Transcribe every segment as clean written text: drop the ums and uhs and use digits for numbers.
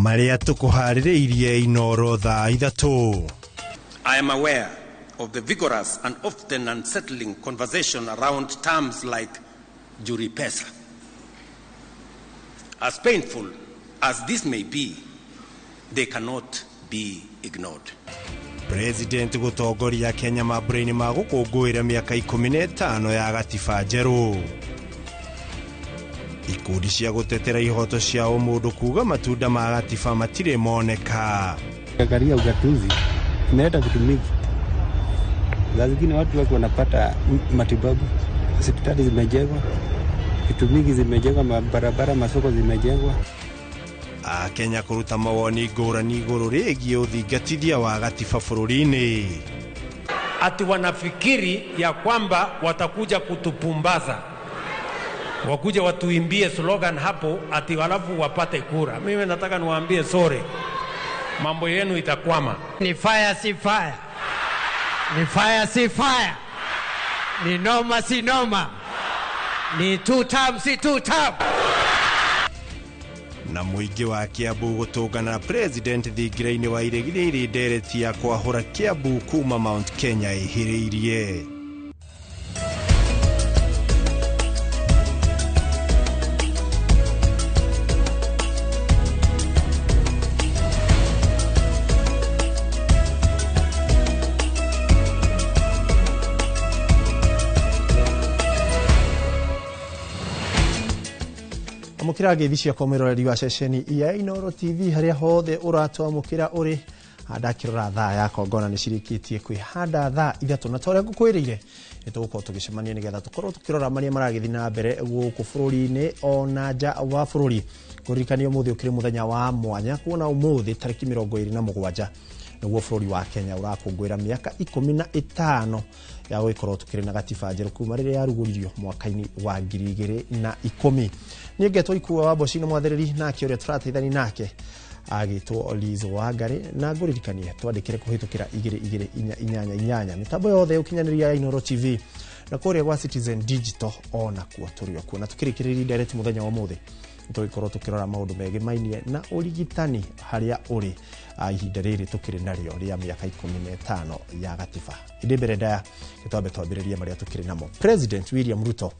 Marĩa tũkũharĩrĩirie Inoro thaa 3. I am aware of the vigorous and often unsettling conversation around terms like jury pesa. As painful as this may be, they cannot be ignored. President gũtongoria Kenya mambura-inĩ ma gũkũngũĩra mĩaka 15 ya gatiba njerũ. Ikundi cia gũtetera ihoto cia ũmũndũ kuga matunda ma gatiba matirĩ moneka. Angalia ugatuzi imeleta vitu mingi. Saa zingine watu wako wanapata matibabu, hospitali zimejengwa, vitu mingi zimejengwa, mabarabara, masoko zimejengwa. Akenya kũruta mawoni ngũrani igũrũ rĩgiĩ ũthingatithia wa gatiba bũrũri-inĩ. Ati wanafikiri ya kwamba watakuja kutupumbaza, wakuja watuimbie slogan hapo ati halafu wapate kura. Mimi nataka niwaambie sorry, mambo yenu itakwama. Ni fire si fire, ni fire si fire, ni noma si noma, ni two term si two term. Na mũingĩ wa Kiambu gũtũngana na President thingira-inĩ wa iregi rĩrĩ ndereti ya kwahũra Kiambu kuma Mount Kenya ĩhĩrĩirie. Amũkĩra ngeithi ciakwa mwĩroreri wa ceceni ya Inoro TV harĩa hothe ũratwamũkĩra ũrĩ. Ndakĩrora thaa yakwa ngona nĩ cirĩkĩtie kwĩhanda thaa 3 na ta ũrĩa ngũkwĩrĩire nĩ tũgũkorwo tũgĩcemania nĩgetha tũkorwo tũkĩrora marĩa maragĩthiĩ na mbere gũkũ bũrũri-inĩ ona nja wa bũrũri. Ngũririkania ũmũthĩ ũkĩrĩ mũthenya wa mwanya kuona ũmũthĩ tarĩki 27 nĩguo bũrũri wa Kenya ũrakũngũĩra mĩaka 15 ya gũgĩkorwo tũkĩrĩ na gatiba njerũ kuma rĩrĩa yarugũririo mwaka-inĩ wa 2010. Niĩ ngetwo Ikua wa Mboci na mwathĩrĩri nake ũrĩa tũrateithania nake agĩtwo Liz Wangari na ngũririkanie twandĩkĩre kũhĩtũkĩra 22488 mĩtambo yothe ũkinyanĩria ya Inoro TV na kũrĩa gwa Citizen Digital onakuo tũrĩ o kuo. Na tũkĩrĩkĩrĩria direct mũthenya wa ũmũthĩ tũgĩkorwo tũkĩrora maũndũ megemainie na ũrigitani harĩa ũrĩ ihinda rĩrĩ tũkĩrĩ narĩo rĩa mĩaka 15 ya gatiba. Ĩndĩ mbere ndaya twambe twambĩrĩrie marĩa tũkĩrĩ namo. President William Ruto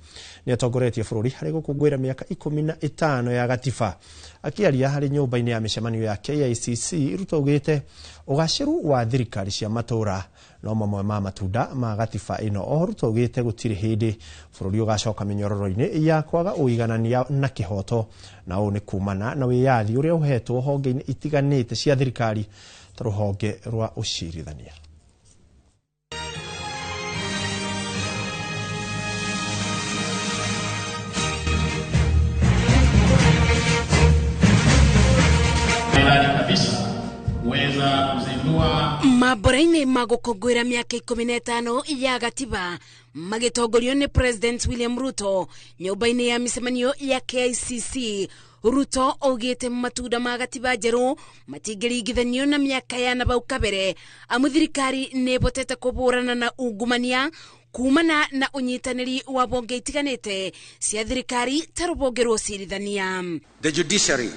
nĩ atongoretie bũrũri harĩ gũkũngũĩra mĩaka 15 ya gatiba. Akĩaria harĩ nyũmba-inĩ ya mĩcemanio ya KICC, Ruto augĩte ũgacĩru wa thirikari cia matũũra no mamwe ma matunda ma gatiba ĩno. Oho Ruto augĩte gũtirĩ hĩndĩ bũrũri ũgacoka mĩnyororo-inĩ ya kwaga ũiganania na kĩhoto, na ũũ nĩ kumana na wĩyathi ũrĩa ũhetwo honge-inĩ itiganĩte cia thirikari ta rũhonge rwa ũcirithania. Mambura-inĩ ma gũkũngũĩra mĩaka 15 ya gatiba magĩtongorio nĩ President William Ruto nyũmba-inĩ ya mĩcemanio ya KICC, Ruto augĩte matunda ma gatiba njerũ matingĩringithanio na mĩaka ya nabau kabere amu thirikari nĩ ĩbotete kũbũrana na ungumania kumana na ũnyitanĩri wa bonge itiganĩte cia thirikari ta rũbonge rwa ũcirithania. The judiciary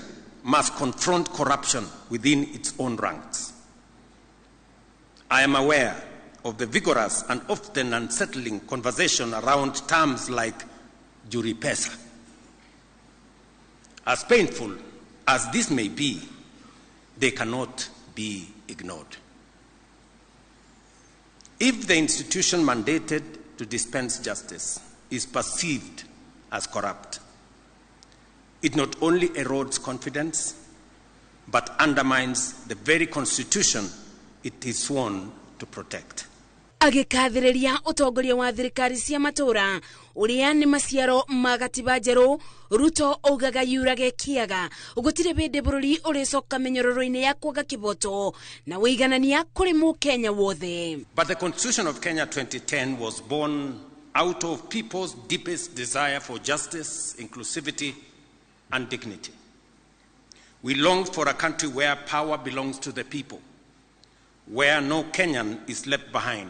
must confront corruption within its own ranks. I am aware of the vigorous and often unsettling conversation around terms like jury pesa. As painful as this may be, they cannot be ignored. If the institution mandated to dispense justice is perceived as corrupt, it not only erodes confidence, but undermines the very constitution it is sworn to protect. Agĩkathĩrĩria ũtongoria wa thirikari cia matũũra ũrĩa nĩ maciaro ma gatiba njerũ, Ruto augaga yurage kĩaga gũtirĩ hĩndĩ bũrũri ũrĩcoka mĩnyororo-inĩ ya kwaga kĩboto na ũiganania kũrĩ mũkenya wothe. But the Constitution of Kenya 2010 was born out of people's deepest desire for justice, inclusivity, and dignity. We longed for a country where power belongs to the people, where no Kenyan is left behind,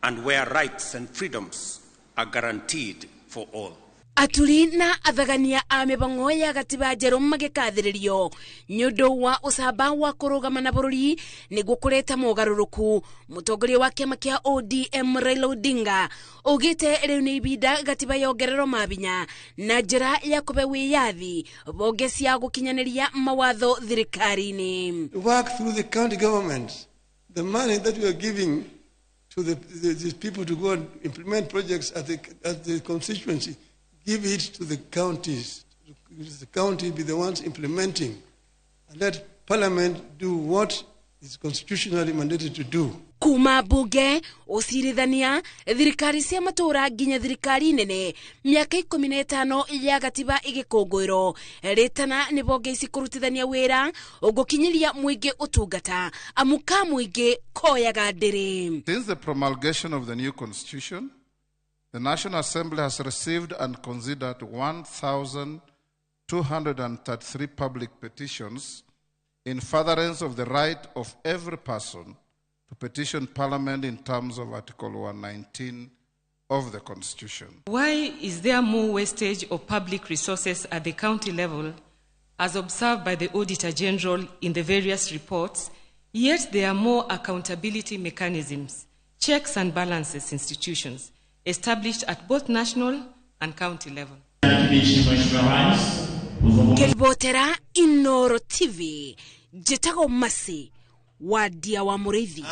and where rights and freedoms are guaranteed for all. Aturi na athagania a mĩbango ya gatiba njerũ magĩkathĩrĩrio nĩ ũndũ wa ũcamba wa kũrũgama na bũrũri nĩguo kũreta mogarũrũku. Mũtongoria wa kĩama kĩa ODM Raila Odinga augĩte rĩu nĩ ibinda gatiba yongererwo mabinya na njĩra ya kũbe wĩyathi bonge cia gũkinyanĩria mawatho thirikari-inĩ. Work through the county governments. The money that we are giving to the people to go and implement projects at the constituency, give it to the counties. The county be the ones implementing. And let Parliament do what is constitutionally mandated to do. Kuma bunge ucirithania thirikari cia matura nginya thirikari nene miaka 15 ya gatiba igikungwirwo ritana ni bonge ici kurutithania wira ugukinyiria mwingi utungata amuka mwingi koyaga ndiri. Since the promulgation of the new constitution, the National Assembly has received and considered 1,233 public petitions in furtherance of the right of every person to petition Parliament in terms of Article 119 of the Constitution. Why is there more wastage of public resources at the county level, as observed by the Auditor General in the various reports, yet there are more accountability mechanisms, checks and balances institutions established at both national and county level? Kelbotera, Inoro TV, Jetago Masi, Wadia wa Murithi.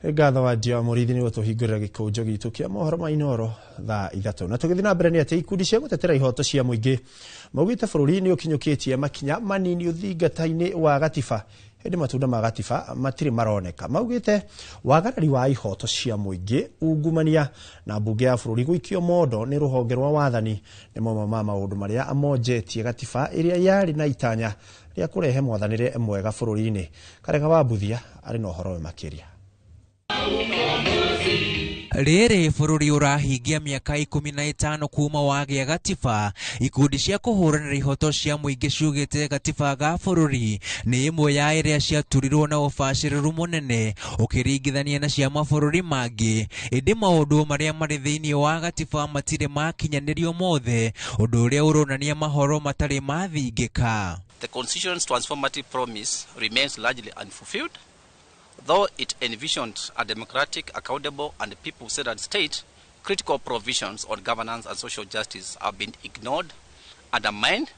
Ngatho Wadia wa Murithi nĩ gũtũhingũrĩra gĩkũnjo gitũ kĩa mohoro ma Inoro thaa 3. Na tũgĩthiĩ na mbere nĩ atĩ ikundi cia gũtetera ihoto cia mũingĩ maugĩte bũrũri nĩ ũkinyũkĩtie makinya manini ũthingata-inĩ wa gatiba, hĩndĩ matunda ma gatiba matirĩ maroneka. Maugĩte wagarari wa ihoto cia mũingĩ, ungumania na mbunge ya bũrũri gũikio mondo nĩ rũhonge rwa wathani nĩ mamwe ma maũndũ marĩa amonjetie gatiba ĩrĩa yarĩ na itanya rĩa kũrehe mwathanĩre mwega bũrũri-inĩ. Karega wa Mbuthia arĩ na ũhoro makĩria. Rĩrĩ bũrũri ũrahingia mĩaka 15 kuma wagĩa gatiba, ikundi cia kũhũranĩra ihoto cia mũingĩ ciugĩte gatiba ga bũrũri nĩ ĩmwe ya ĩrĩa ciaturirwo na ũbacĩrĩru mũnene ũkĩringithania na cia mabũrũri mangĩ, ĩndĩ maũndũ marĩa marĩ thĩinĩ wa gatiba matirĩ makinyanĩrio mothe, ũndũ ũrĩa ũronania mahoro matarĩ mathingĩka. The Constitution's transformative promise remains largely unfulfilled. Though it envisioned a democratic, accountable, and people-centered state, critical provisions on governance and social justice have been ignored, undermined,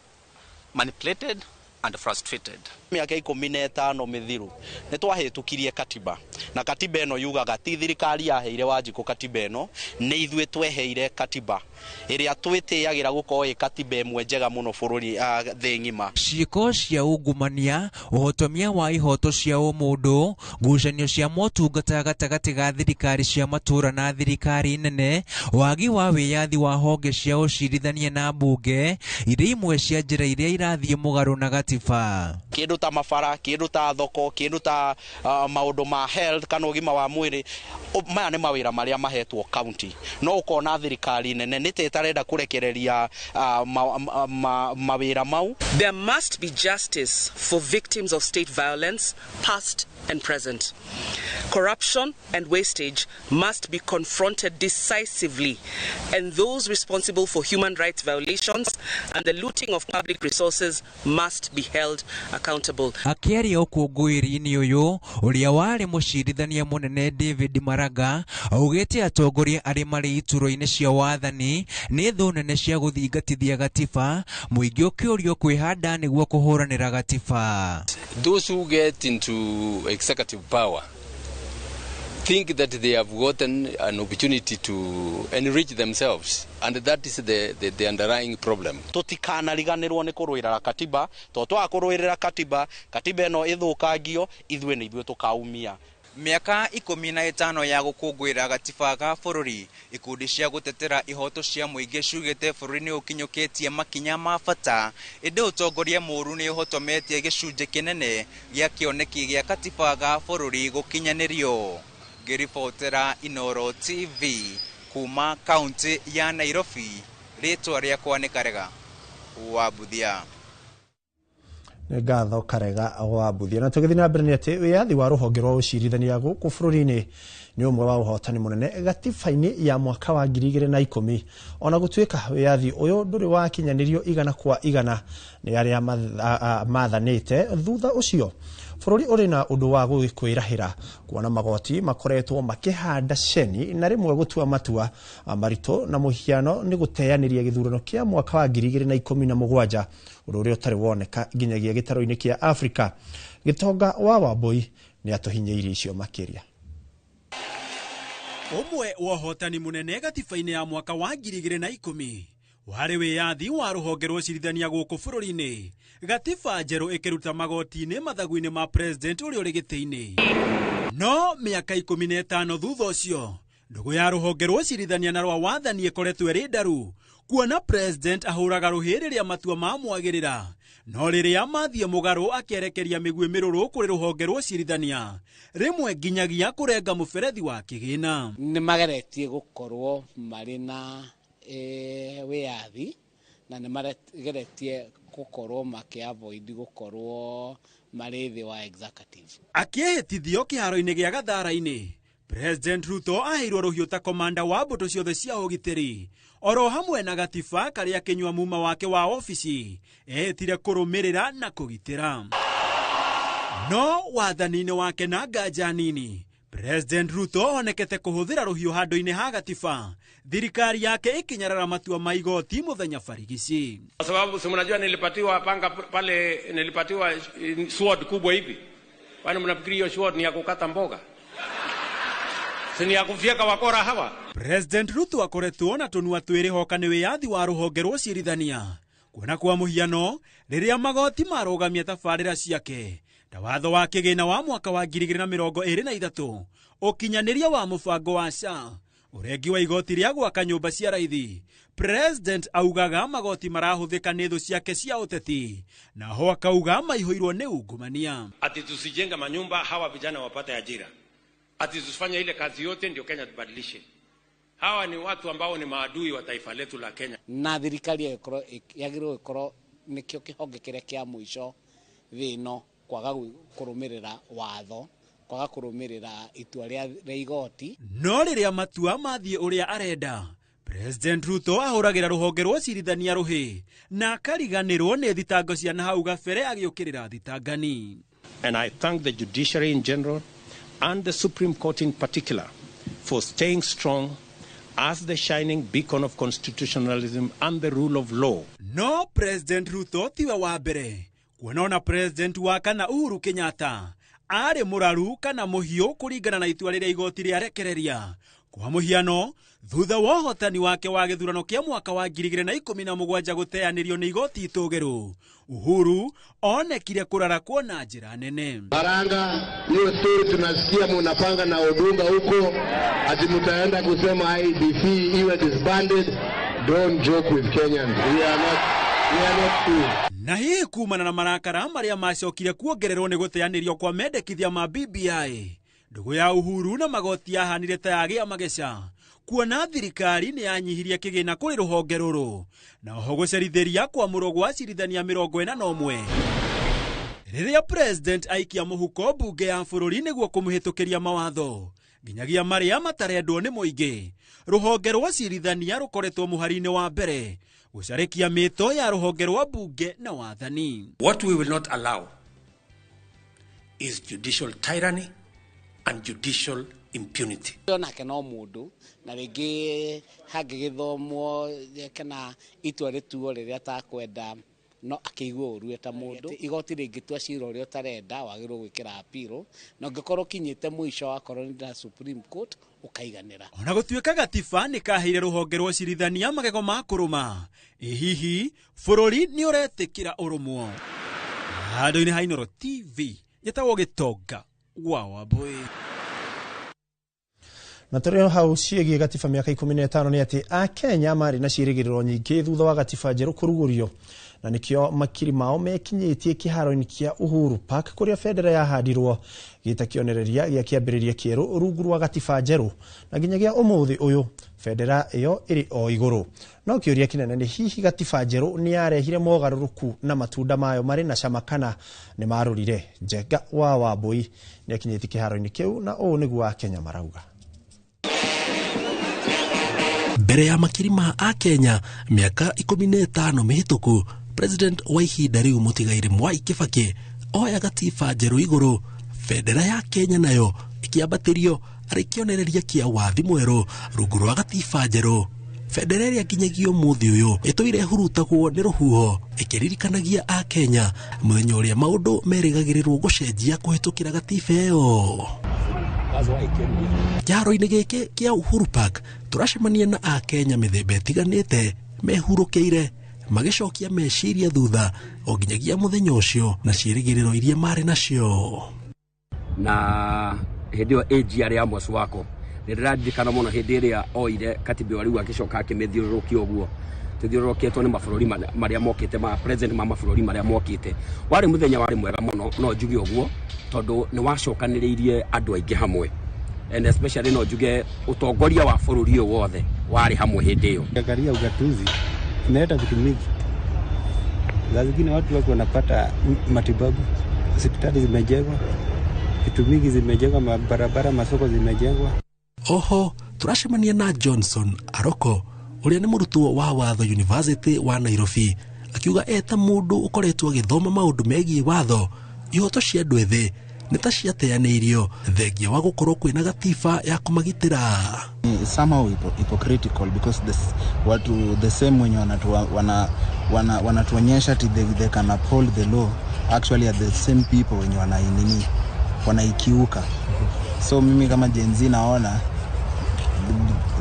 manipulated, and frustrated. Mĩaka 15 mĩthiru nĩ twahĩtũkirie katiba, na katiba ĩno yugaga ti thirikari yaheire Wanjikũ katiba ĩno, nĩ ithuĩ tweheire katiba ĩrĩa twĩtĩagĩra gũkorwo ĩ katiba ĩmwe njega mũno bũrũri thĩ ng'ima. Ciĩko cia ungumania, ũhotomia wa ihoto cia ũmũndũ, ngucanio cia motungata gatagatĩ ga thirikari cia matũra na thirikari nene, wagi wa wĩyathi wa honge cia ũcirithania na mbunge, irĩ imwe cia njĩra iria irathiĩ mũgarũ na gatiba. Kĩndũ ta mabara, kĩndũ ta thoko, kĩndũ ta maũndũ ma health kana ũgima wa mwĩrĩ, maya nĩ mawĩra marĩa mahetwo county. No ũkona thirikari nene nĩ ta ĩtarenda kũrekereria mawĩra mau. There must be justice for victims of state violence, past and present. Corruption and wastage must be confronted decisively, and those responsible for human rights violations and the looting of public resources must be held accountable. Akĩaria ũkũngũĩri-inĩ ũyũ, ũrĩa warĩ mũcirithania mũnene David Maraga augĩte atongoria arĩa marĩ iturwa-inĩ cia wathani nĩ thũ nene cia gũthingatithia gatiba, mũingĩ ũkĩũrio kwĩhanda nĩguo kũhũranĩra gatiba. Those who get into executive power think that they have gotten an opportunity to enrich themselves, and that is the underlying problem. Tũtikanariganĩrwo nĩ kũrũĩrĩra katiba, tondũ twaga kũrũĩrĩra katiba, katiba ĩno ĩthũkangio, ithuĩ nĩ ithuĩ tũkaumia. Mĩaka 15 ya gũkũngũĩra gatiba ga bũrũri, ikundi cia gũtetera ihoto cia mũingĩ ciugĩte bũrũri nĩ ũkinyũkĩtie makinya ma bata, ĩndĩ ũtongoria mũũru nĩ ũhotometie gĩcunjĩ kĩnene gĩa kĩoneki gĩa katiba ga bũrũri gũkinyanĩrio. Ngĩribotera Inoro TV kuma kaunti ya Nairobi, rĩtwa rĩakwa nĩ Karega wa Mbuthia. Nĩ ngatho Karega wa Mbuthia. Na tũgĩthiĩ na mbere nĩ atĩ wĩyathi wa rũhonge rwa ũcirithania gũkũ bũrũri-inĩ nĩ ũmwe wa ũhotani mũnene gatiba-inĩ ya mwaka wa 2010. Ona gũtuĩka wĩyathi ũyũ ndũrĩ wakinyanĩrio 100% nĩ arĩa mathanĩte thutha ũcio, bũrũri ũrĩ na ũndũ wa kwĩrahĩra kuona magoti makoretwo makĩhanda ceni na rĩmwe gũtua matua maritũ, na mũhiano nĩ gũteanĩria gĩthurano kĩa mwaka wa 2017, ũndũ ũrĩa ũtarĩ woneka nginyagia gĩtarũ-inĩ kĩa Afrika. Gĩtonga wa Wambui nĩ atũhinyĩirie icio makĩria. Ũmwe wa ũhotani mũnene gatiba-inĩ ya mwaka wa 2010 warĩ wĩyathi wa rũhonge rwa ũcirithania gũkũ bũrũri-inĩ, gatiba njerũ ĩkĩruta magoti-inĩ mathagu-inĩ ma president ũrĩa ũrĩ gĩtĩ-inĩ. No mĩaka 15 thutha ũcio, ndũgũ ya rũhonge rwa ũcirithania na rwa wathani ĩkoretwo ĩrĩ ndaru, kuona president ahũraga rũhĩ rĩrĩa matua mamwagĩrĩra, no rĩrĩa mathiĩ mũgarũ akĩerekeria mĩguĩ mĩrũrũ kũrĩ rũhonge rwa ũcirithania, rĩmwe nginyagia kũrenga mũberethi wa kĩgĩna. Nĩ mageretie gũkorwo marĩ na wĩyathi, na nĩ mageretie gũkorwo makĩ-avoid gũkorwo marĩ thĩ wa executive. Akĩhĩtithio kĩharo-inĩ gĩa Gathara-inĩ, President Ruto aheirwo rũhiũ ta komanda wa mbũtũ ciothe cia ũgitĩri, oro hamwe na gatiba karĩa kĩnyua muma wake wa obici ehĩtire kũrũmĩrĩra na kũgitĩra. No wathani-inĩ wake na nganja nini, President Ruto onekete kũhũthĩra rũhiũ handũ-inĩ ha gatiba, thirikari yake ĩkĩnyarara matua ma igoti mũthenya barigici. Kwa sababu si mnajua nilipatiwa panga pale, nilipatiwa sword kubwa hivi. Kwani mnafikiri hiyo sword ni ya kukata mboga? Si ni ya kufyeka wakora hawa? President Ruto akoretwo na tũnua twĩrĩ hoka nĩ wĩyathi wa rũhonge rwa ũcirithania, kuona kwa mũhiano rĩrĩa magoti marũgamia tabarĩra ciake ta watho wa kĩgĩna wa mwaka wa 2023, ũkinyanĩria wa mũbango wa SHA, ũrengi wa igoti rĩa gwaka nyũmba cia raithi. President augaga magoti marahũthĩka nĩ thũ ciake cia ũteti, naho akauga maihũirwo nĩ ungumania. Ati tusijenga manyumba hawa vijana wapate ajira, ati tusifanye ile kazi yote ndio Kenya tubadilishe. Hawa ni watu ambao ni maadui wa taifa letu la Kenya. Na thirikari yagĩrĩirwo gũkorwo nĩkĩo kĩhonge kĩrĩa kĩa mũico thĩ ĩno kwaga kũrũmĩrĩra watho, kwaga kũrũmĩrĩra itua rĩa igoti. No rĩrĩa matua mathiĩ ũrĩa arenda, President Ruto ahũragĩra rũhonge rwa ũcirithania rũhĩ na akariganĩrwo nĩ thitango cia na hau gabere agĩũkĩrĩra thitangani. And I thank the judiciary in general and the Supreme Court in particular for staying strong as the shining beacon of constitutionalism and the rule of law. No President Ruto tiwe wa mbere kuona ona President wa kana Uhuru Kenyatta arĩ mũraru kana mũhiũ kũringana na itua rĩrĩa igoti rĩarekereria. Kwa mũhiano, thutha wa ũhotani wake wa gĩthurano kĩa mwaka wa 2017 gũteanĩrio nĩ igoti itũgĩru, Uhuru onekire kũrarakwo na njĩra nene. Baranga, hiyo story tunasikia munapanga na Odunga huko ati mtaenda kusema IEBC iwe disbanded. Don't joke with Kenyans. We are not fools. Na hihi kumana na marakara marĩa macokire kuongererwo nĩ gũteanĩrio kwa mendekithia ma BBI, ndũgũ ya Uhuru na magoti yahanire ta yagĩa mageca, kuona thirikari nĩ yanyihirie kĩgĩna kũrĩ rũhonge rũrũ, na oho gũcerithĩria kwamũrwo gwa acirithania 41. Rĩrĩa President aikia mũhuko mbunge ya bũrũri nĩguo kũmũhĩtũkĩria mawatho nginyagia marĩa matarendwo nĩ mũingĩ, rũhonge rwa ũcirithania rũkoretwo mũhari-inĩ wa mbere gũcarĩkia mĩto ya rũhonge rwa mbunge na wathani. What we will not allow is judicial tyranny and judicial impunity. Onake no mũndũ na rĩngĩ hangĩgĩthomwo kana itua rĩtuo rĩrĩa atakwenda no akĩigua ũru ta mũndũ. Igoti rĩngĩtua cira ũrĩa ũtarenda wagĩrĩirwo gwĩkĩra appeal, na ũngĩkorwo ũkinyĩte mũico wakorwo nĩ na Supreme Court ũkaiganĩra. Ona gũtuĩka gatiba nĩ kaheire rũhonge rwa ũcirithania magego ma kũrũma, ĩ hihi bũrũri nĩ ũretĩkĩra ũrũmwo? Handũ-inĩ ha Inooro TV njĩtagwo Gĩtonga wa Wambui. Na tũrĩ hau ciĩgiĩ gatiba mĩaka 15 nĩ atĩ Akenya marĩ na ciĩrĩgĩrĩro nyingĩ thutha wa gatiba njerũ kũrugũrio. Na nĩkĩo makiri mao mekinyĩtie kĩharo-inĩ kĩa Uhuru Park kũrĩa bendera yahandirwo gĩta kĩonereria gĩa kĩambĩrĩria kĩerũ rungu rwa gatiba njerũ, na nginyagia ũmũthĩ ũyũ bendera ĩyo ĩrĩ o igũrũ. No kĩũria kĩnene nĩ hihi gatiba njerũ nĩ yarehire mogarũrũku na matunda mayo marĩ na cama kana nĩ marũrire? Njenga wa Wambui nĩ akinyĩtie kĩharo-inĩ kĩu na ũũ nĩguo Akenya marauga. Mbere ya makiri ma Akenya mĩaka 15 mĩhĩtũku, President wa ihinda rĩu mũtigairĩ Mwai Kibaki oya gatiba njerũ igũrũ, bendera ya Kenya nayo ĩkĩambatĩrio arĩ kĩonereria kĩa wathi mwerũ rungu rwa gatiba njerũ. Bendera ĩrĩa nginyagia ũmũthĩ ũyũ ĩtũire ĩhurutagwo nĩ rũhuho ĩkĩririkanagia Akenya mũthenya ũrĩa maũndũ merĩgagĩrĩrwo gũcenjia kũhĩtũkĩra gatiba ĩyo. Kĩharo-inĩ gĩkĩ kĩa Uhuru Park tũracemania na Akenya mĩthemba ĩtiganĩte mehurũkĩire magĩcokia meciria thutha o nginyagia mũthenya ũcio na ciĩrĩgĩrĩro iria marĩ nacio. Na hĩndĩ ĩyo AG arĩ Amos Wako nĩ ndĩraririkana mũno hĩndĩ ĩrĩa oire katiba ĩyo rĩu agĩcoka akĩmĩthiũrũrũkia ũguo tũthiũrũrũkĩtwo nĩ mabũrũri marĩa mokĩte ma president ma mabũrũri marĩa mokĩte. Warĩ mũthenya warĩ mwega mũno, no njuge ũguo tondũ nĩ wacokanĩrĩirie andũ aingĩ hamwe, and especially no njuge ũtongoria wa bũrũri ũyũ wothe warĩ hamwe hĩndĩ ĩyo. Angalia ugatuzi inaleta vitu mingi. Saa zingine watu wako wanapata matibabu, hospitali zimejengwa, vitu mingi zimejengwa, mabarabara, masoko zimejengwa. Oho turacemania na Johnson Aroko ũrĩa nĩ mũrutwo wa watho University wa Nairobi, akiuga eta mũndũ ũkoretwo agĩthoma maũndũ megiĩ watho, ihoto cia andũ ethĩ nĩ ta ciateanĩirio thengia wa gũkorwo kwĩna gatiba ya kũmagitĩra. Somehow hypocritical because this watu the same wenye wanatuonyesha ati they can uphold the law actually are the same people wenye wanainini wanaikiuka. So mimi kama Gen Z naona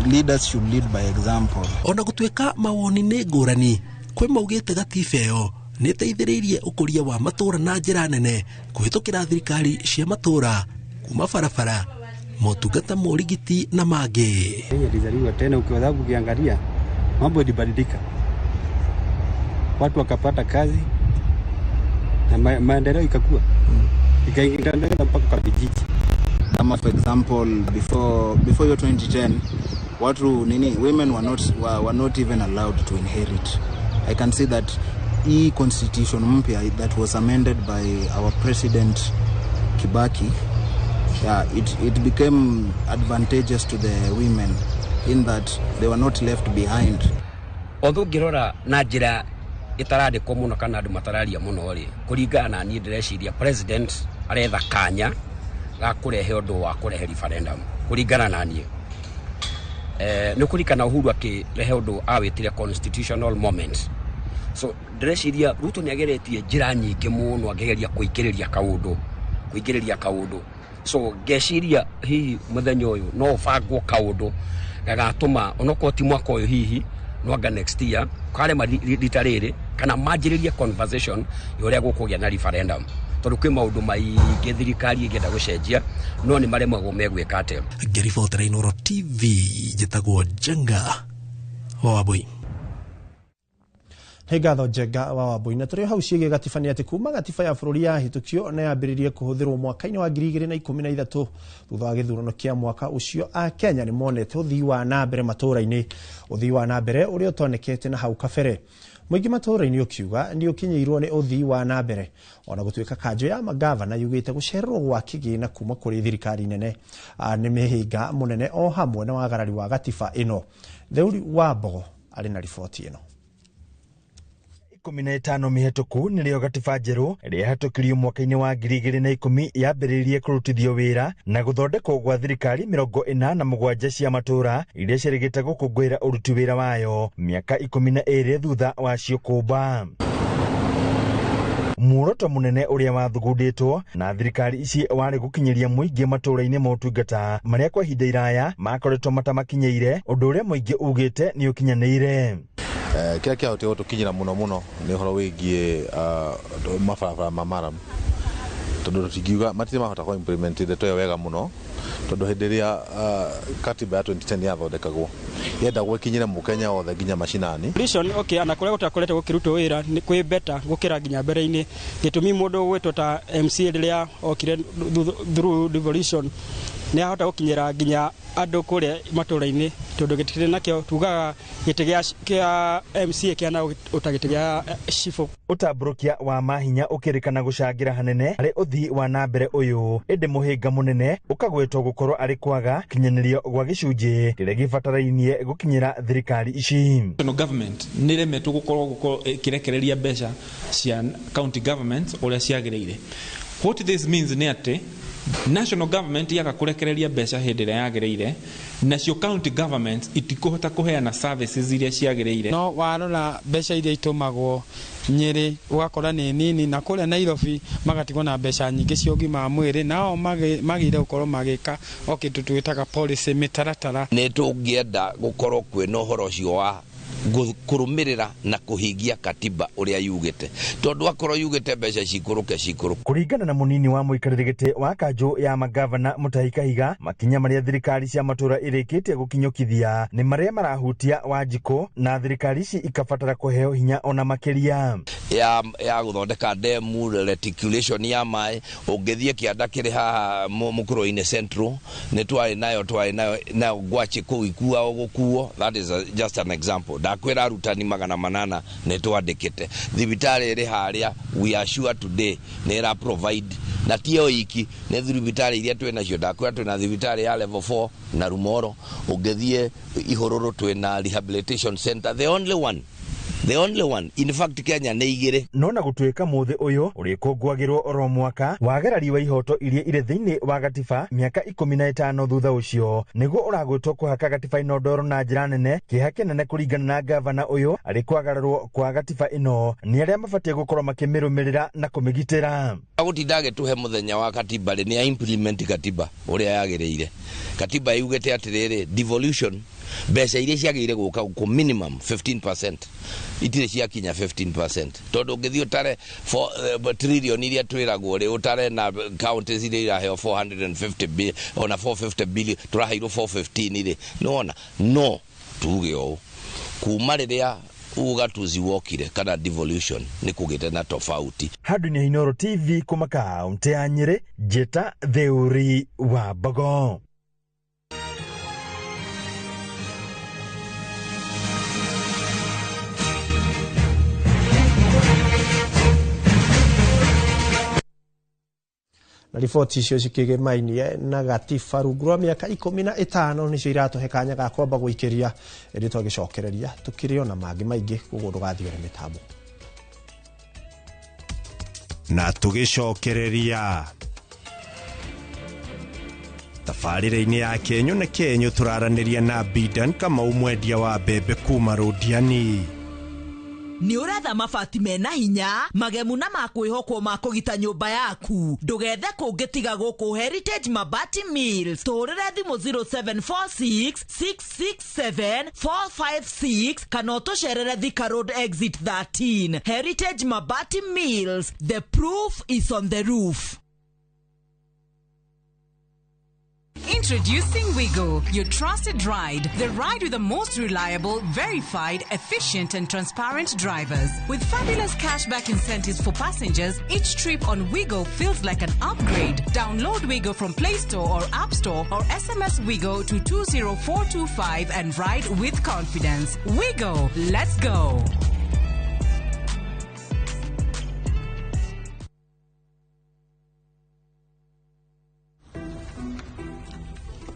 leaders should lead by example. Ona gũtuĩka mawoni nĩ ngũrani, kwĩ maugĩte gatiba ĩyo nĩ ĩteithĩrĩirie ũkũria wa matũra na njĩra nene kũhĩtũkĩra thirikari cia matũra kuma barabara, motungata ma ũrigiti na mangĩ. Kenya ilizaliwa tena, kwa sababu ukiangalia mambo ilibadilika, watu wakapata kazi na maendeleo ikakua, ikaendelea mpaka kwa vijiji. Kama for example before year 2010 watu nini women were not even allowed to inherit. I can see that e constitution mpya that was amended by our president Kibaki, yeah, it became advantageous to the women in that they were not left behind. Although ngirora na njira itarandĩkwo mũno kana andũ matararia mũno rĩ, kũringana na niĩ ndĩreciria president aretha kanya ga kũrehe ũndũ wa kũrehe referendum kũringana na niĩ. Nĩ kũririkana Uhuru akĩrehe ũndũ awĩtire constitutional moment. So ndĩreciria Ruto nĩ ageretie njĩra nyingĩ mũno akĩgeria kũingĩrĩria kaũndũ. So ngeciria hihi mũthenya ũyũ no ũbangwo kaũndũ gagatũma onokorwo ti mwaka ũyũ hihi no anga next year karema rita rĩrĩ kana manjĩrĩrie conversation ya ũrĩa gũkũgĩa na referendum, tondũ kwĩ maũndũ maingĩ thirikari ĩngĩenda gũcenjia no nĩ maremagwo megwĩka atĩa. Ngĩribotera Inooro TV njĩtagwo Njenga wa Wambui. Nĩ ngatho Njenga wa Wambui. Na tũrĩ hau ciĩgiĩ gatiba nĩ atĩ kuma gatiba ya bũrũri yahĩtũkio na yambĩrĩrie kũhũthĩrwo mwaka-inĩ wa 2013 thutha wa gĩthurano kĩa mwaka ũcio, Akenya nĩ monete ũthii wa na mbere matũũra-inĩ, ũthii wa na mbere ũrĩa ũtonekete na hau kabere. Mũingĩ matũũra-inĩ ũkiuga nĩ ũkinyĩirwo nĩ ũthii wa na mbere, ona gũtuĩka kanjũ ya magavana yugĩte gũcererwo gwa kĩgĩna kuma kũrĩ thirikari nene nĩ mĩhĩnga mũnene o hamwe na wagarari wa gatiba ĩno. Theuri wa Mbogo arĩ na riboti ĩno. 15 mĩhĩtũku nĩrĩo gatiba njerũ ĩrĩa yahĩtũkirio mwaka-inĩ wa 2010 yambĩrĩirie kũrutithio wĩra na gũthondekwo gwa thirikari 47 cia matũũra iria ciĩrĩgĩte gũkũngũĩra ũruti wĩra wayo mĩaka 12 thutha wacio kũmba. Muoroto mũnene ũrĩa wathugundĩtwo na thirikari ici warĩ gũkinyĩria mũingĩ matũũra-inĩ motungata marĩa kwa ihinda iraya makoretwo matamakinyĩire, ũndũ ũrĩa mũingĩ ugĩte nĩ ũkinyanĩire. Kĩrĩa kĩahotire gũtũkinyĩra mũno mũno nĩ ũhoro wĩgiĩ mabarabara ma murram, tondũ tũtingiuga matirĩ mahota kũ implement ndeto ĩyo wega mũno, Tondũ hĩndĩ ĩrĩa katiba ya 2010 yathondekagwo yendagwo ĩkinyĩre mũkenya wothe nginya macinani. Reason, okay, ana kũrĩa gũtakoretwo gũkĩrutwo wĩra nĩ kwĩ better gũkĩra nginya mbere-inĩ. Gĩtũmi mũndũ ũgwĩtwo ta MCA rĩrĩa okire through devolution nĩ ahota gũkinyĩra nginya andũ kũrĩa matũra-inĩ, tondũ gĩtĩ kĩrĩ nakĩo tugaga gĩtĩ kĩa MCA kĩhana ta gĩtĩ gĩa cibũ. Ũtambũrũkia wa mahinya ũkĩrĩkana gũcangĩra hanene harĩ ũthii wa na mbere ũyũ, ĩndĩ mũhĩnga mũnene ũkagwetwo gũkorwo arĩ kwaga kinyanĩrio gwa gĩcunjĩ kĩrĩa gĩbatarainie gũkinyĩra thirikari ici. National government nĩ ĩremetwo gũkorwo ĩkĩrekereria mbeca cia county governments ũrĩa ciagĩrĩire. What this means nĩ atĩ national government yaga kũrekereria mbeca hĩndĩ ĩrĩa yagĩrĩire, nacio county governments itikũhota kũheana services iria ciagĩrĩire. No warora mbeca iria itũmagwo Nyĩrĩ ũgakora nĩ nini, na kũrĩa Nairobi magatigwo na mbeca nyingĩ cia ũgima wa mwĩrĩ, nao magĩrĩire gũkorwo magĩka o kĩndũ twĩtaga policy, mĩtaratara. Nĩ tũngĩenda gũkorwo kwĩna ũhoro ũcio wa kũrũmĩrĩra na kũhingia katiba ũrĩa yugĩte, tondũ akorwo yugĩte mbeca cikũrũke cikũrũke. Kũringana na mũnini wa mũikarĩri gĩtĩ wa kanjũ ya magavana Mutahi Kahiga, makinya marĩa thirikari cia matũra ĩrĩkĩtie gũkinyũkithia nĩ marĩa marahutia Wanjikũ, na thirikari ici ikabatara kũheo hinya ona makĩria. Ya gũthondeka demu, reticulation ya maĩ, ũngĩthiĩ kĩanda kĩrĩ haha Mũkũrũ-inĩ Central, nĩ twarĩ nayo nayo ngwacĩ kũu ikuagwo gũkuo. That is just an example. Ndakwĩra arutani 800 nĩ twandĩkĩte. Thibitarĩ ĩrĩ harĩa, we are sure today nĩ ĩra provide, na ti ĩyo iki, nĩ thibitarĩ iria twĩ nacio. Ndakwĩra twĩna thibitarĩ ya level 4 na Rumoro, ũngĩthiĩ Ihũrũrũ twĩna rehabilitation center, the only one. The only one. In fact, Kenya nĩ igĩrĩ. No na gũtuĩka mũthĩ ũyũ ũrĩkũngũagĩrwo oro mwaka, wagarari wa ihoto iria irĩ thĩinĩ wa gatiba mĩaka 15 thutha ũcio nĩguo ũragwĩtwo kũhaka gatiba ĩno ndoro na njĩra nene. Kĩeha kĩnene kũringana na gavana ũyũ arĩ kwagararwo kwa gatiba ĩno nĩ arĩa mabatiĩ gũkorwo makĩmĩrũmĩrĩra na kũmĩgitĩra. Agũtinda agĩtũhe mũthenya wa katiba rĩ, nĩ a implement katiba ũrĩa yagĩrĩire. Katiba yugĩte atĩrĩrĩ, devolution mbeca iria ciagĩrĩire gũka gũkũ minimum 15% itirĩ ciakinya 15%, tondũ ũngĩthiĩ ũtare trillion iria twĩragwo rĩ, ũtare na counties iria iraheo 450 billion, ona 450 billion, tũraheirwo 415 rĩ, nĩwona. No tuge ũũ, kuma rĩrĩa ugatuzi wokire kana devolution nĩ kũgĩte na tofauti. Handũ-inĩ ha Inooro TV kuma kaunti ya Nyĩrĩ, Njĩta Theuri wa Mbogo. Na riboti icio cikĩgĩmainie na gatiba rungu rwa mĩaka 15 nĩcio iratũhe kanya ga kwamba gũikĩria, ĩndĩ twagĩcokereria tũkĩrĩ ona mangĩ maingĩ, koguo ndũgathiore mĩtambo. Na tũgĩcokereria tabarĩra-inĩ ya Kenyũ na Kenyũ tũraranĩria na Bidan Kamau, mwendia wa mbembe kuma Rũndiani. Nĩ ũretha mabati mena hinya, magemu na makwĩhokwo ma kũgita nyũmba yaku. Ndũgethe kũngĩ tiga gũkũ Heritage Mabati Mills. Tũhũrĩre thimũ 0746 667 456 kana ũtũcerere Thika Road Exit 13. Heritage Mabati Mills, the proof is on the roof. Introducing Wigo, your trusted ride. The ride with the most reliable, verified, efficient and transparent drivers. With fabulous cashback incentives for passengers, each trip on Wigo feels like an upgrade. Download Wigo from Play Store or App Store or SMS Wigo to 20425 and ride with confidence. Wigo, let's go.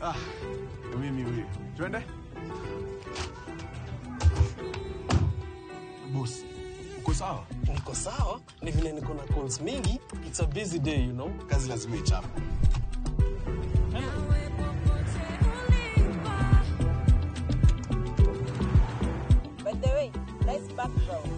Ah, mimi huyu. Twende? Boss, uko sawa? Niko sawa, ni vile niko na calls mingi. It's a busy day, you know. Kazi lazima ichape. By the way, nice background.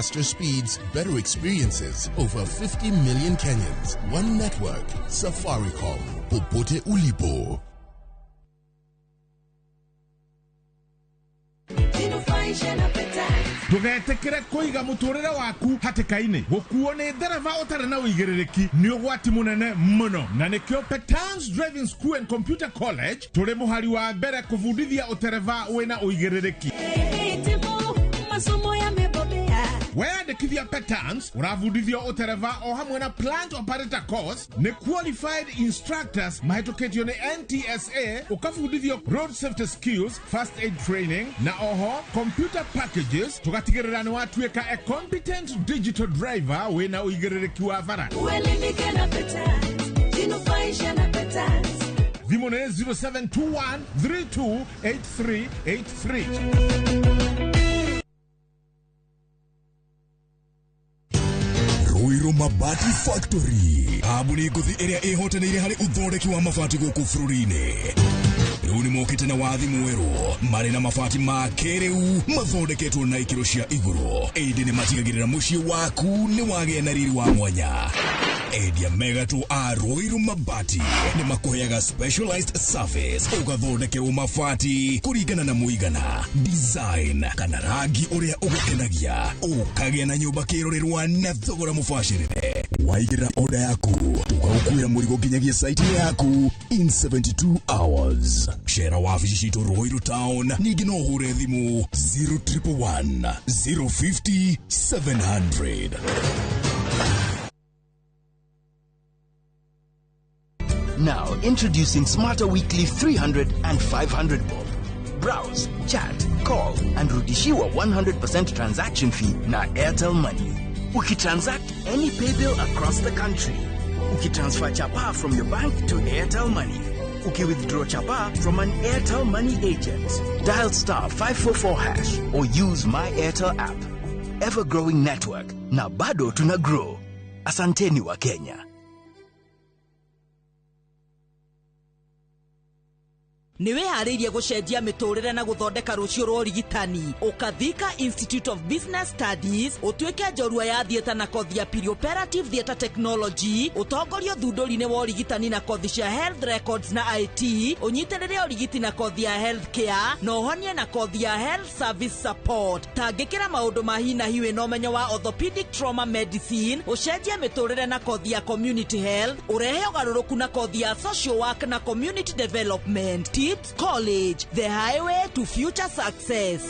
Faster speeds, better experiences. Over 50 million Kenyans. One network. Safaricom. Popote ulipo. Ndugetikire kuiga muturire waku hatikaini gukuo ni ndereba utari na uigiririki ni ugwati munene muno, na nikio Petans Driving School and Computer College turi muhari wa mbere kubundithia utereba wina uigiririki. Weyandĩkithia Petans ũrabundithio ũtereba o hamwe na plant operator course nĩ qualified instructors mahĩtũkĩtio nĩ NTSA, ũkabundithio road safety skills, first aid training na oho computer packages, tũgatigĩrĩra nĩ watuĩka a competent digital driver wĩna ũigĩrĩrĩki wa bara. Uelimike na Petans, jinufaishe na Petans. Thimũ nĩ 0721 328383. Ruiru Mabati Factory kambuni ngũthi ĩrĩa ĩhotanĩire harĩ ũthondeki wa mabati gũkũ bũrũri-inĩ. Rĩu nĩmokĩte na wathi mwerũ marĩ na mabati ma kĩrĩu mathondeketwo na ikĩro cia igũrũ, ĩndĩ nĩmatigagĩrĩra mũciĩ waku nĩ wagĩa na riri wa mwanya. Endia megatũ a Ruiru Mabati nĩmakũheaga specialized service, ũgathondekerwo mabati kũringana na mũigana, design kana rangi ũrĩa ũgũkenagia, ũkagĩa na nyũmba kĩrorerwa na thogora mũbacĩrĩre. Waigĩrĩra order yaku tũgagũkuĩra mũrigo nginyagia site yaku in 72 hours. Cera wabici citũ Ruiru Town, ningĩ no ũhũre thimũ 0111 050 700. Now, introducing Smarter Weekly 300 and 500 bob. Browse, chat, call, and rudishiwa 100% transaction fee na Airtel Money. Ukitransact any pay bill across the country. Ukitransfer chapa from your bank to Airtel Money. Ukiwithdraw chapa from an Airtel Money agent. Dial star 544# or use My Airtel app. Ever-growing network. Na bado tuna grow. Asanteni wa Kenya. Nĩ wĩharĩirie gũcenjia mĩtũrĩre na gũthondeka rũciũ rwa ũrigitani. Ũkathika Institute of Business Studies ũtuĩke njorua ya theatre na kothi ya perioperative theatre technology, ũtongorio thundũri-inĩ wa ũrigitani na kothi cia health records na IT, ũnyitĩrĩre ũrigiti na kothi ya health care na ũhonie na kothi ya health service support. Tangĩkĩra maũndũ ma hi na hi wĩna ũmenyo wa orthopedic trauma medicine, ũcenjie mĩtũrĩre na kothi ya community health, ũrehe ũgarũrũku na kothi ya social work na community development. College, the highway to future success.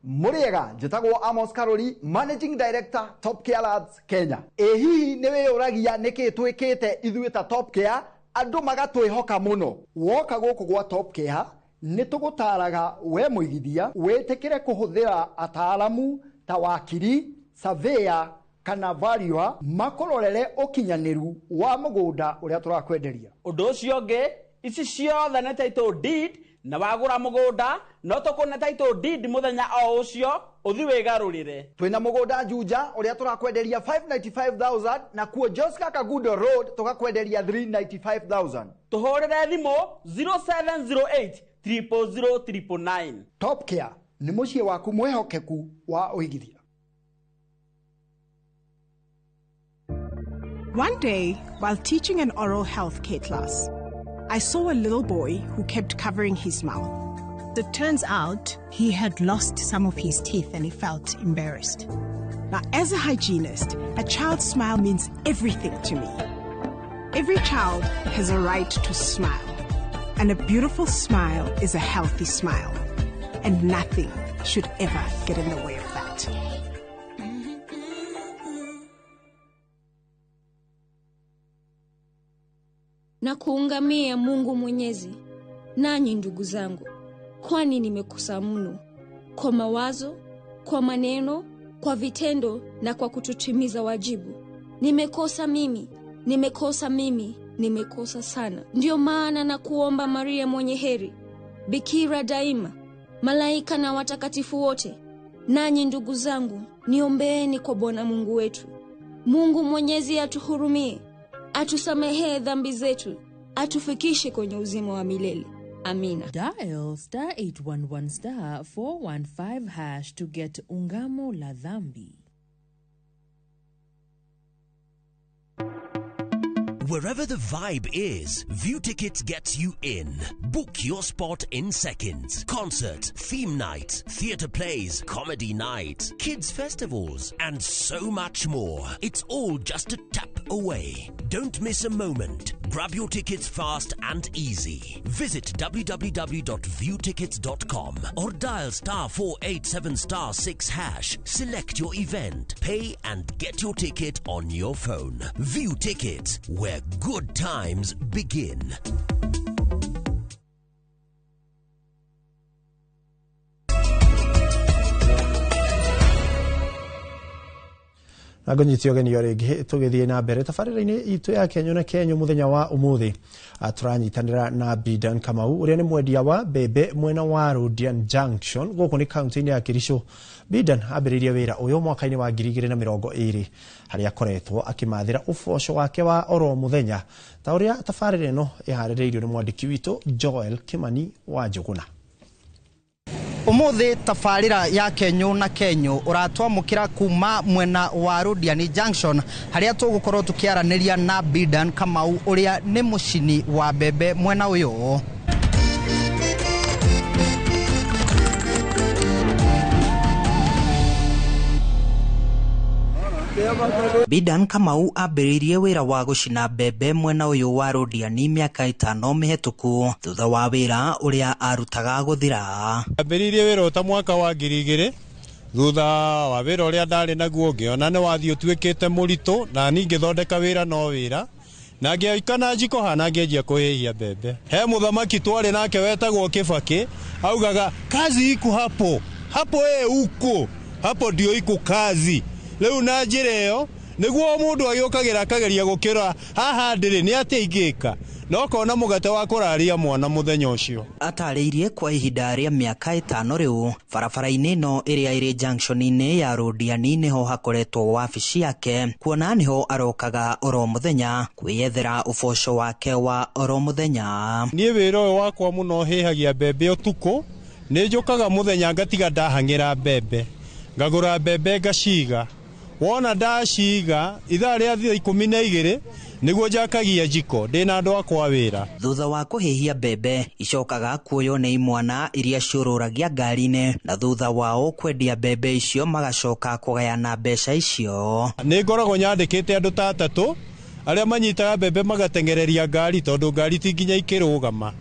Muriega, njĩtagwo Amos Karori, Managing Director, Top Care Labs, Kenya. Ĩ hihi nĩ wĩyũragia nĩkĩ twĩkĩte ithuĩ ta Top Care, andũ magatwĩhoka mũno. Woka gũkũ gwa Top Care, nĩ tũgũtaraga we mũigithia, wĩtĩkĩre kũhũthĩra ataalamu ta wakiri, surveyor, kana valuer makororere ũkinyanĩru wa mũgũnda ũrĩa tũrakwenderia. Ũndũ ũcio ũngĩ, ici ciothe nĩ title deed, na wagũra mũgũnda no tũkũne title deed mũthenya o ũcio ũthi wĩgarũrĩre. Twĩna mũgũnda Juja ũrĩa tũrakwenderia 595,000 na kuo Joska Kagudo Road tũgakwenderia 395,000. Tũhũrĩre thimũ 0708 000 999. Top Care nĩ mũciĩ waku mwĩhokeku wa ũigithia. One day, while teaching an oral health care class, I saw a little boy who kept covering his mouth. It turns out he had lost some of his teeth and he felt embarrassed. Now, as a hygienist, a child's smile means everything to me. Every child has a right to smile, and a beautiful smile is a healthy smile, and nothing should ever get in the way of that. Na kuungamia Mungu Mwenyezi, nanyi ndugu zangu, kwani nimekosa mno, kwa mawazo, kwa maneno, kwa vitendo na kwa kutotimiza wajibu. Nimekosa mimi, nimekosa mimi, nimekosa sana. Ndiyo maana na kuomba Maria mwenye heri, Bikira daima, malaika na watakatifu wote, nanyi ndugu zangu, niombeeni kwa Bwana Mungu wetu. Mungu Mwenyezi atuhurumie, atusamehee dhambi zetu, atufikishe kwenye uzima wa milele. Amina. Dial star 811 star 415 hash to get Ungamo la Dhambi. Wherever the vibe is, View Tickets gets you in. Book your spot in seconds. Concert, theme night, theatre plays, comedy night, kids festivals, and so much more. It's all just a tap away. Don't miss a moment. Grab your tickets fast and easy. Visit www.viewtickets.com or dial star 487 star 6 hash. Select your event, pay and get your ticket on your phone. View Tickets, where good times begin. Na ngũnyite ũgeni o rĩngĩ tũgĩthiĩ na mbere tabarĩra-inĩ itũ ya Kenyũ na Kenyũ mũthenya wa ũmũthĩ. Tũranyitanĩra na Bidan Kamau ũrĩa nĩ mwendia wa mbembe mwena wa Rodian Junction gũkũ nĩ kaunti-inĩ ya Kericho. Bidan ambĩrĩirie wĩra ũyũ mwaka-inĩ wa 2020 harĩa akoretwo akĩmathĩra ũboco wake wa oro mũthenya ta ũrĩa tabarĩra ĩno ĩharĩrĩirio nĩ mwandĩki witũ Joel Kimani wa Njũgũna. Umuthi tabarĩra ya Kenyũ na Kenyũ ũratwamũkĩra kuma mwena wa Rodiani Junction harĩa tũgũkorwo tũkĩaranĩria na Bidan Kamau ũrĩa nĩ mũcini wa mbembe mwena ũyũ. Bidan Kamau ambĩrĩirie wĩra wa gũcina mbembe mwena ũyũ wa Rodiani mĩaka 5 mĩhetũku thutha wa wĩra ũrĩa arutaga gũthira. Ambĩrĩirie wĩra ta mwaka wa 2000 thutha wa wĩra ũrĩa ndarĩ naguo ngĩona nĩ wathiĩ ũtuĩkĩte mũritũ na niĩ ngĩthondeka wĩra no wĩra na ngĩika na njiko hana ngĩanjia kũhĩhia mbembe. He mũthamaki twarĩ nake wetagwo Kĩbakĩ augaga kazi iku hapo hapo, uko hapo ndio iko kazi. Rĩu na njĩra ĩyo nĩguo mũndũ agĩũkagĩra akageria gũkĩra haha ndĩrĩ nĩ atĩa ingĩka no kona mũgate wa kũraria mwana mũthenya ũcio. Atarĩirie kwa ihinda rĩa mĩaka 5 rĩu barabara-inĩ ĩno ĩrĩa ĩrĩ junction-inĩ ya Rodiani nĩho hakoretwo wabici yake kuona nĩho arokaga oro mũthenya kwĩyethera ũboco wake wa oro mũthenya. Niĩ wĩra ũyũ wakwa mũno hĩhagia mbembe ũtukũ, nĩ njũkaga mũthenya ngatiga ndahang'ĩra mbembe, ngagũra mbembe ngaciga. Wona ndaciga ithaa rĩa 12 nĩguo njakagia njiko ndĩna andũ akwa wĩra. Thutha wa kũhĩhia mbembe icokaga kuoywo nĩ imwana iria ciũrũragia ngari-inĩ na thutha wao kwendia mbembe icio magacoka kũgayana mbeca icio. Nĩ ngoragwo nyandĩkĩte andũ ta atatũ arĩa manyitaga mbembe magateng'ereria ngari tondũ ngari ti nginya ikĩrũgama.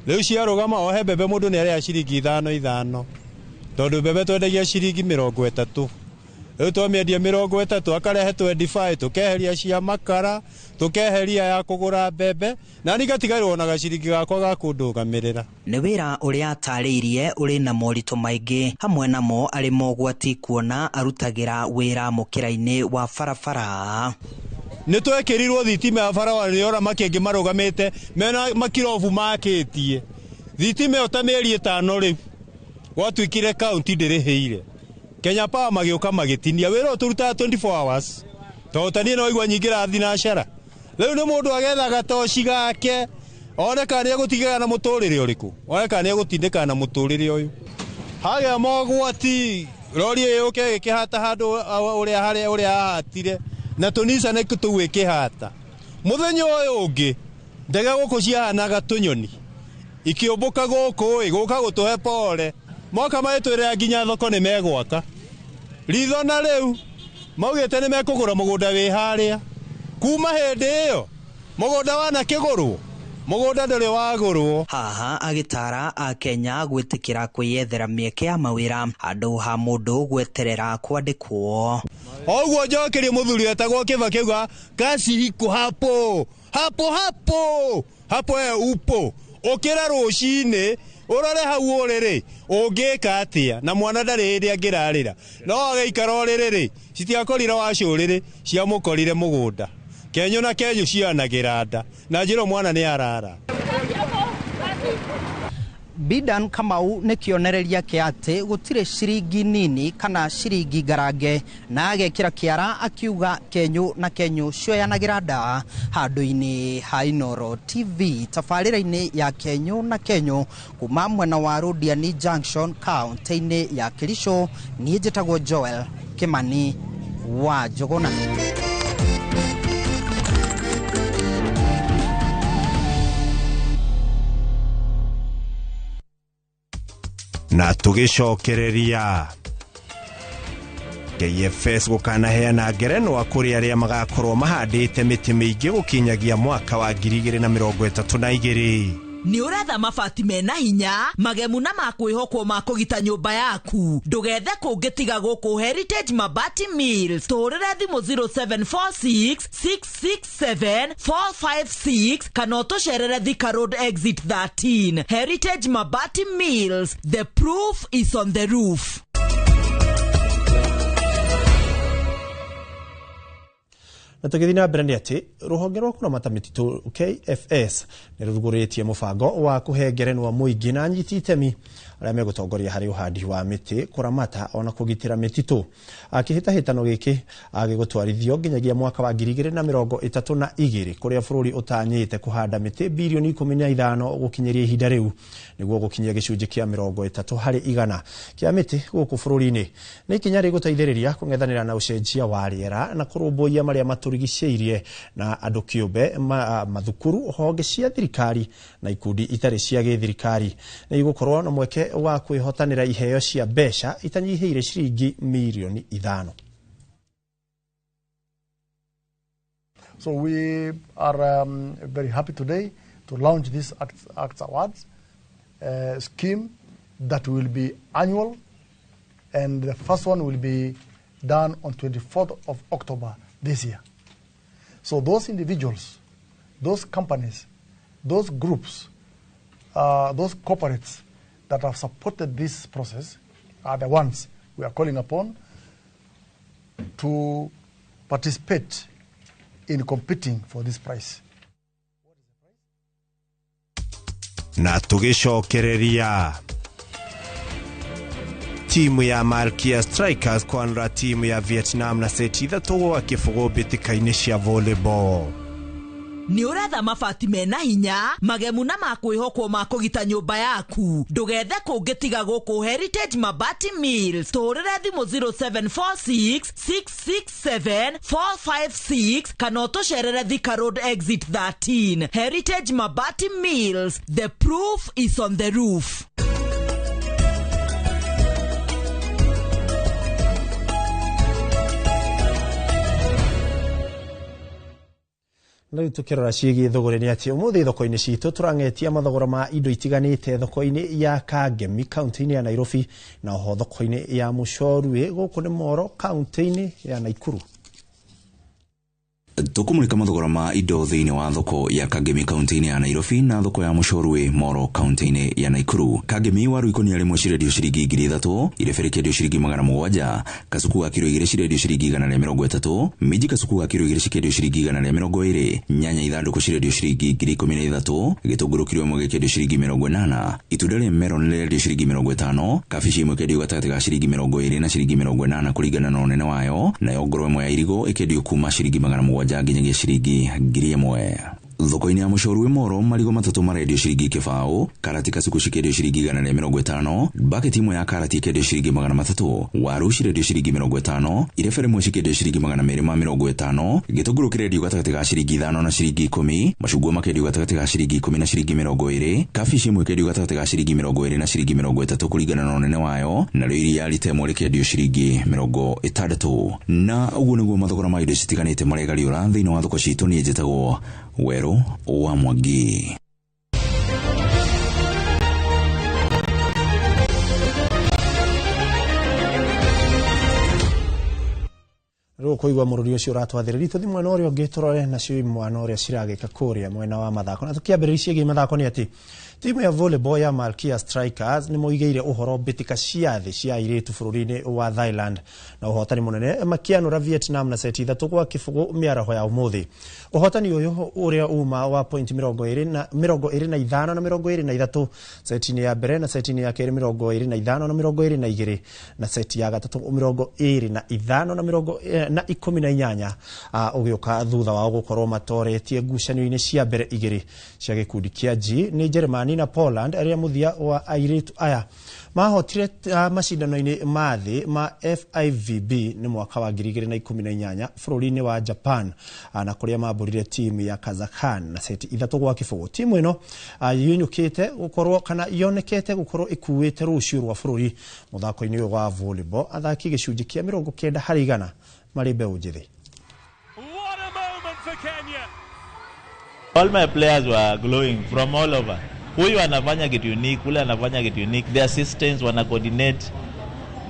Rĩu ciarũgama ohe mbembe mũndũ nĩ arĩha ciringi 5 5 tondũ mbembe twendagia ciringi 30. Rĩu twamĩendia 30 akarehe 25 tũkeheria cia makara tũkeheria ya kũgũra mbembe na niĩ ngatigarĩrwo na gaciringi gakwa ga kũndũgamĩrĩra. Nĩ wĩra ũrĩa atarĩirie ũrĩ na moritũ maingĩ hamwe namo arĩ mogwati kuona arutagĩra wĩra mũkĩra-inĩ wa barabara. Nĩ twekĩrirwo thitima ya barabara nĩ ora makĩngĩ marũgamĩte mena makirobu makĩtie thitima ĩyo ta mĩeri 5 rĩu gwatuĩkire kaunti ndĩrĩhĩire. Kenya Power magĩũka magĩtinia wĩra ũyũ tũrutaga 24 hours tondũ ta niĩ no igua nyingĩra thinacara. Rĩu nĩ mũndũ agethaga toci gake one kana nĩegũtigana na mũtũrĩre ũrĩkũ, one kana nĩegũtindĩkana na mũtũrĩre ũyũ. Hagĩa mogwati rori ĩyũke ĩkĩhata handũ ũrĩa harĩa ũrĩa ahatire na tũnica nĩ tũu ĩkĩhata. Mũthenya ũyũ ũngĩ ndege gũkũ ciahanaga tũnyoni ikĩũmbũka gũkũ ĩ gũka gũtũhe pore moka magĩtwĩrĩra nginya thoko nĩ megwaka. Ritho na rĩu maugĩte nĩ mekũgũra mũgũnda wĩ harĩa. Kuma hĩndĩ ĩyo mũgũnda wanakĩgũrwo, mũgũnda ndũrĩ wagũrwo. Haha agĩtara akenya gwĩtĩkĩra kwĩyethera mĩeke ya mawĩra handũ ha mũndũ gweterera kwandĩkwo. Oguo njokerie mũthuri wetagwo Kĩbakĩ auga kazi iko hapo hapo hapo hapo, upo ũkĩra rũcinĩ ũrore hau ũrĩrĩ ũngĩka atĩa na mwana ndarĩ hĩndĩ angĩrarĩra no agĩikara ũrĩrĩ rĩ citiakorire wacũrĩrĩ ciamũkorire mũgũnda. Kenyũ na Kenyũ cianagĩra nda na njĩra mwana nĩ arara. Bidan Kamau nĩ kĩonereria kĩa atĩ gũtirĩ ciringi nini kana ciringi ngarange, na agekĩra kĩara akiuga Kenyũ na Kenyũ cioyanagĩra nda handũ-inĩ ha Inooro TV tabarĩra-inĩ ya Kenyũ na Kenyũ kuma mwena wa Rũdiani Junction kaunti-inĩ ya Kericho. Niĩ njĩtagwo Joel Kimani wa Njũgũna. Na tũgĩcokereria KFS gũkanaheana ngerenwa kũrĩ arĩa magakorwo mahandĩte mĩtĩ mĩingĩ gũkinyagia mwaka wa 2032. Nĩ ũretha mabati mena hinya, magemu na ma kwĩhokwo ma kũgita nyũmba yaku. Ndũgethe kũngĩ tiga gũkũ Heritage Mabati Mills. Tũhũrĩre thimũ 0746 667 456 kana ũtũcerere Thika Road Exit 13. Heritage Mabati Mills, the proof is on the roof. Na tũgĩthiĩ na mbere nĩ atĩ rũhonge rwa kũramata mĩtitũ KFS nĩ rũrugũrĩtie mũbango wa kũhe ngerenwa mũingĩ na anyiti itemi arĩa megũtongoria harĩ ũhandi wa mĩtĩ, kũramata ona kũgitĩra mĩtitũ. Kĩhĩtahĩtano gĩkĩ gĩgũtwarithio nginyagia mwaka wa 2032 kũrĩa bũrũri ũtanyĩte kũhanda mĩtĩ birioni 15 gũkinyĩria ihinda rĩu nĩguo gũkinyia gĩcunjĩ kĩa 30 harĩ igana kĩa mĩtĩ gũkũ bũrũri-inĩ. Nĩ ikinya rĩgũteithĩrĩria kũng'ethanĩra na ũcenjia wa rĩera na kũrũmbũiya marĩa matũrigicĩirie na andũ kĩũmbe, mathukuru, honge cia thirikari na ikundi itarĩ cia gĩthirikari. Nĩ igũkorwo na mweke wa kwĩhotanĩra iheo cia mbeca itanyihĩire ciringi mirioni 5. So we are very happy today to launch this Acts Awards scheme that will be annual, and the first one will be done on 24th of October this year. So those individuals, those companies, those groups, those corporates that have supported this process are the ones we are calling upon to participate in competing for this prize. Na tũgĩcokereria timu ya Malkia Strikers kwanra timu ya Vietnam na seti 3-0 mbĩtĩka-inĩ cia volleyball. Nĩ ũretha mabati mena hinya, magemu na ma kwĩhokwo ma kũgita nyũmba yaku. Ndũgethe kũngĩ tiga gũkũ Heritage Mabati Mills. Tũhũrĩre thimũ 0746 667 456 kana ũtũcerere Thika Road Exit 13. Heritage Mabati Mills, the proof is on the roof. Na rĩu tũkĩrora ciĩgiĩ thũgũrĩ nĩ atĩ ũmũthĩ thoko-inĩ citũ tũrang'etia mathogora ma indo itiganĩte thoko-inĩ ya Kangemi kaunti-inĩ ya Nairobi na oho thoko-inĩ ya Mũcorwĩ gũkũ nĩ Moro kaunti-inĩ ya Naikuru. Tũkũmũrĩka mathogora ma indo thĩinĩ wa thoko ya Kangemi kaunti-inĩ ya Nairobi na thoko ya Mũcorwĩ Moro kaunti-inĩ ya Naikuru. Kangemi waru ikũnia rĩmwe cirendio ciringi 3,000, irebe rĩkĩendio ciringi 700, kacuku ga kiro 2 cirendio ciringi 130, minji kacuku ga kiro 2 cikĩendio ciringi 120, nyanya ithandũkũ cirendio ciringi 13,000, gĩtũngũrũ kiro 1 gĩkĩendio ciringi 80, itunda rĩa melon rĩrendio ciringi 50, kabici ĩmwe ĩkĩendio gatagatĩ ga ciringi 20 na ciringi 80 kũringana na ũnene wayo, nayo ngoro ĩmwe ya irigũ ĩkĩendio kuma ciringi 700 nginyagia ciringi 1,000. Thoko-inĩ ya Mũcorwĩ Moro marigũ matatũ marendio ciringi 0, karati kacuku cikĩendio ciringi 150, baketi ĩmwe ya karati ĩkĩendio ciringi 300, waru cirendio ciringi 50, irebe rĩmwe cikĩendio ciringi 250, gĩtũngũrũ kĩrendio gatagatĩ ga ciringi 5 na ciringi 10, macungwa makendio gatagatĩ ga ciringi 10 na ciringi 20, kabici ĩmwe ĩkendio gatagatĩ ga ciringi 20 na ciringi 30 kũringana na ũnene wayo, narĩo iria rita ĩmwe rĩkendio ciringi 60. Na ũguo nĩguo mathogora ma indo citiganĩte maregariũra thĩinĩ wa thoko citũ. Niĩ njĩtagwo Werũ wa Mwangi. Rĩu kũigua mũrũri ũcio ũratwathĩrĩria tũthiĩ mwena ũrĩa ũngĩ tũrore nacio imwana ũrĩa ciragĩka kũrĩa mwena wa mathako. Na tũkĩambĩrĩria ciĩgiĩ mathako nĩ atĩ Timu ya volleyball ya Malkia Strikers nĩ moigĩire ũhoro mbĩtĩka cia thĩ cia airĩtu bũrũri-inĩ wa Thailand na ũhotani mũnene, makĩanũra Vietnam na seti 3-0 mĩaraho ya ũmũthĩ. Ũhotani ũyũ ũrĩa uma wa point 25 na 23 seti-inĩ ya mbere, na seti-inĩ ya kerĩ 25 na 22, na seti ya gatatũ 25 na 18, ũgĩũka thutha wao gũkorwo matoretie ngucanio-inĩ cia mbere igĩrĩ cia gĩkundi kĩa G nĩ Germany na Poland, arĩa mũthia wa airĩtu aya mahotire macindano-inĩ ma thĩ ma FIVB nĩ mwaka wa 2018 bũrũri-inĩ wa Japan, na kũrĩa mambũrire timu ya Kazakhstan na seti 3-0. Timu ĩno yunyũkĩte gũkorwo kana yonekete gũkorwo ĩkuĩte rũciũ rwa bũrũri mũthako-inĩ ũyũ wa volleyball. Athaki 90% marĩ mbeũ njĩthĩ. What a moment for Kenya! All my players were glowing from all over. Huyu anafanya kitu unique, ule anafanya kitu unique. The assistants wana coordinate.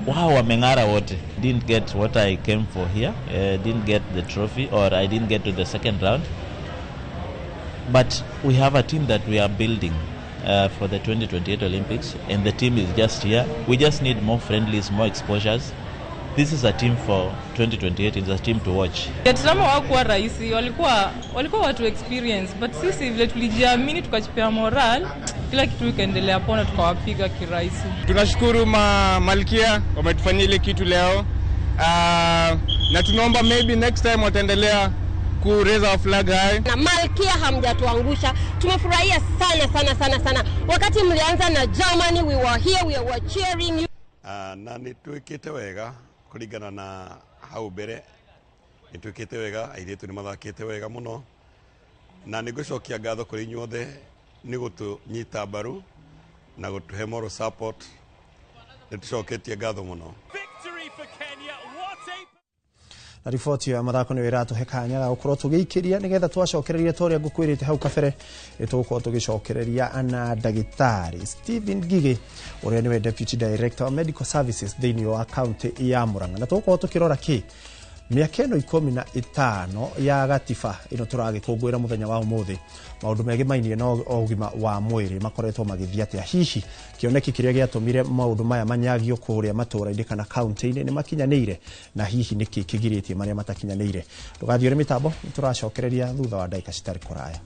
Wow, wameng'ara wote. Didn't get what I came for here. Didn't get the trophy or I didn't get to the second round. But we have a team that we are building for the 2028 Olympics, and the team is just here. We just need more friendlies, more exposures. This is a team for 2028. It's a team to watch. Vietnam hawakuwa rahisi, walikuwa watu experience, but sisi vile tulijiamini, tukajipea moral, kila kitu ikaendelea pona, tukawapiga kirahisi. Tunashukuru Malkia wametufanyia ile kitu leo, na tunaomba maybe next time wataendelea ku raise our flag high. Na Malkia hamjatuangusha, tumefurahia sana sana sana sana. Wakati mlianza na Germany, we were here, we were cheering you. Na nĩ twĩkĩte wega kũringana na hau mbere, nĩ twĩkĩte wega, airĩtu nĩ mathakĩte wega mũno, na nĩ ngũcokia ngatho kũrĩ inyuothe nĩ gũtũnyita mbaru na gũtũhe moral support. Nĩ tũcoketie ngatho mũno. Victory for Kenya. What a Na riboti ya mathako nĩyo ĩratũhe kanya ga gũkorwo tũgĩikĩria, nĩgetha twacokereria ta ũrĩa ngũkwĩrĩte hau kabere, nĩ tũgũkorwo tũgĩcokereria na ndagĩtarĩ Stephen Ngigĩ, ũrĩa nĩwe Deputy Director wa Medical Services thĩinĩ wa kaunti ya Murang'a, na tũgũkorwo tũkĩrora kĩ mĩaka ĩno 15 ya gatiba ĩno tũragĩkũngũĩra mũthenya wa ũmũthĩ, maũndũ megĩmainie na ũgima wa mwĩrĩ makoretwo magĩthiĩ atĩa, hihi kĩoneki kĩrĩa gĩatũmire maũndũ maya manyagio kũrĩa matũũra-inĩ kana kaunti-inĩ nĩ makinyanĩire, na hihi nĩkĩ kĩgirĩtie marĩa matakinyanĩire. Ndũgathiĩ ũrĩ mĩtambo, nĩ tũracokereria thutha wa ndagĩka citarĩ kũraya.